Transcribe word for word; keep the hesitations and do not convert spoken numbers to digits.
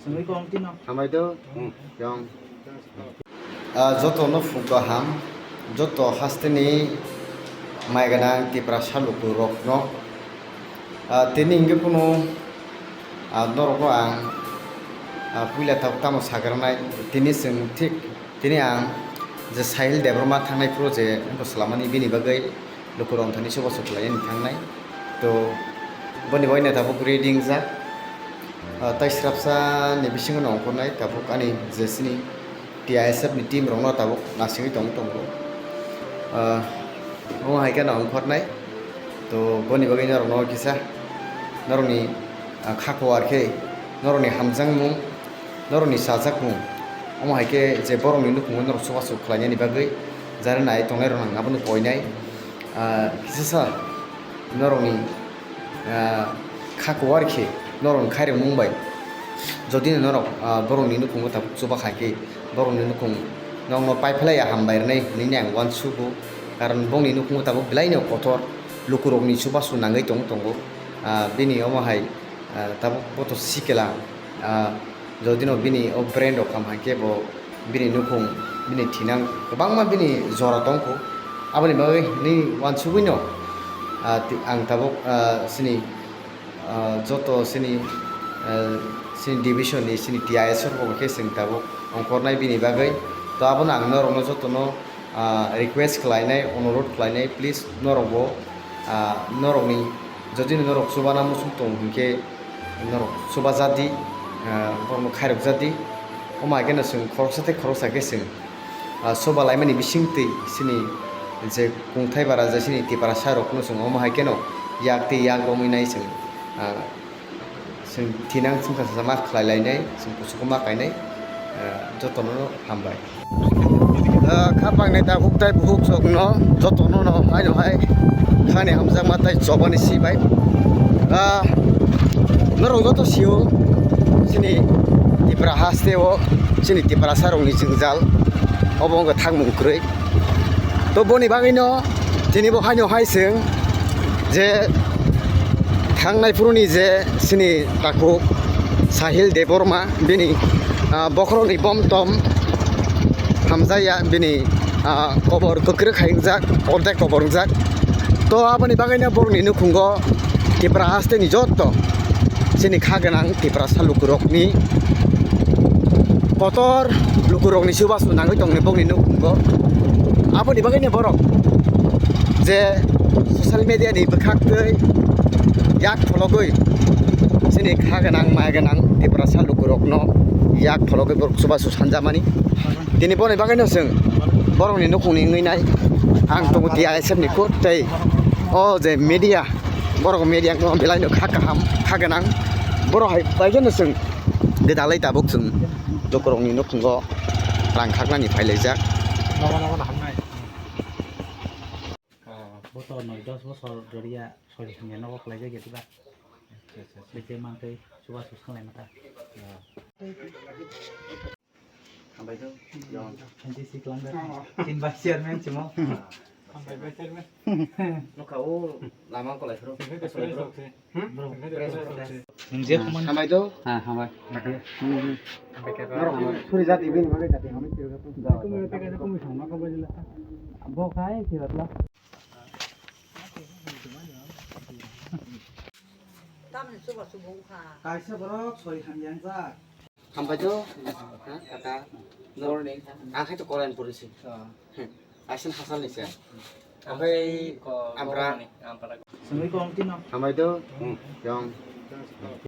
Hambai do. Yong. Ah, joto no phung kaham, joto hasteni mai gwnang Tiprasa lukurokno. Ah, tini hingke kunu, ah, norokno ang, ah, puila tabuk tamo sagranai, tini chwng thik, tini ang je Sahil Debbarma thangnai phuru je wngkha swlamani bini bagwi lukurok thani chubachu khlainani thangnai. To boni bagwi no tabuk ready wngjak. Ah, tai srapsa ni bisingo no ongkhornai tabuk ani je chini T I S F ni team rokno tabuk nasingwi tong tongo. Ah, omo hai kheno ongkhornai. To boni bagwi norokno kisa norokni, ah, kha kuwar khe norokni hamjakmung, norokni chajakmung, omo hai khe je borokni nukhungo norok chubachu khlainani bagwi jara nai tongnai rok ang abono koinai. Ah, kisa sa norokni, ah, kha kuwar khe norokni khairokmung bai jodi no norok, ah, borokni nukhungo tabuk chuba khai khe borokni nukhung nokno paiphlai ya hambai rwnai hinwi ang uansugo, karon bongni nukhungo tabuk belaino kotor lukurokni chubachu nangwi tong tongo. Ah, bini omo hai, ah, tabuk boto sikela, ah, jodi no bini o brain rok kaham hai khe bo bini nukhung, bini thinang kwbangma bini jora tongkho. Aboni bagwi hinwi uansugwi no, ah, ti-, ang tabuk, ah, chini, ah, joto chini, ah, chini division ni chini T I S rok bo khe chwng tabuk ongkhornai bini bagwi. To abono ang norokno jotono, ah, request khlainai, onurodh khlainai, please norokbo, ah, norokni jodi norok chubana muchung tongo hinkhe norok chubajadi, ah, borokno khairokjadi. Omo hai kheno chwng khoroksa tei khoroksa khe chwng, ah, chuba laimani bisingtwi chini je kungthai bara je chini Tiprasa rokno chwng omo hai kheno yak tei yak romwi nai chwng, ah, chwng thinang chwngsa ma khlai lainai, chwng kuchugo ma kainai, ah, jotono hambai. Ah, kha pangnai tabuk tai buhuk chokno jotono no hai no hai khani hamjakma tai chobani si bai. Ah, norok joto sio chini Tipra haste o chini Tiprasa rokni jwngjal obo wngkha thangmung kwrwi. To boni bagwino tini bo haino hai chwng je thangnai phuruni je chini takhuk Sahil Debbarma bini, ah, bokhorokni bom tom hamjaya bini, ah, kobor kwkrwk hai wngjak, ordek kobor wngjak. To aboni bagwino borokni nukhungo Tipra hasteni jotto chini kha gwnang Tiprasa lukurokni kotor lukurokni chubachu nangwi tongni bongni nukhungo. Aboni bagwino borok je social media ni bwkhaktwi yak phologwi chini kha gwnang mai gwnang Tiprasa lukurokno yak phologwi borok chubachu sanjamani. Tini boni bagwino chwng borokni nukhungni wngwi nai ang tongo T I S F ni kut tei o je media borok media no belai no kha kaham kha gwnang borok hai bai kheno chwng gwdalai tabuk chwng lukurokni nukhungo rang khaknani phailaijak. Nogo nogo no hamnai. Boto noi dos bosor doriya sori hamya nogo khlaijak ya diba. Acha, acha, acha. Bete mangtwi chubachu sanglai mata. Hambai do. Yong. N G C Clunder. Tin vice chairman chimo. Hambai vice chairman. Nokha o lama kolai phuru. Bro. Bro. Hambai do. Ha, hambai. Suri jati bini magai jati hambai. Bo kai kiratla. Tamni chuba chubu kha. Kaisa borok sori hamya wngjak. Hambai do, ha, kaka, noroni, ang khai to Koran puri si. Asin hasal ni se. Oke, ampra. Sengwi kong tino. Hambai do, yong.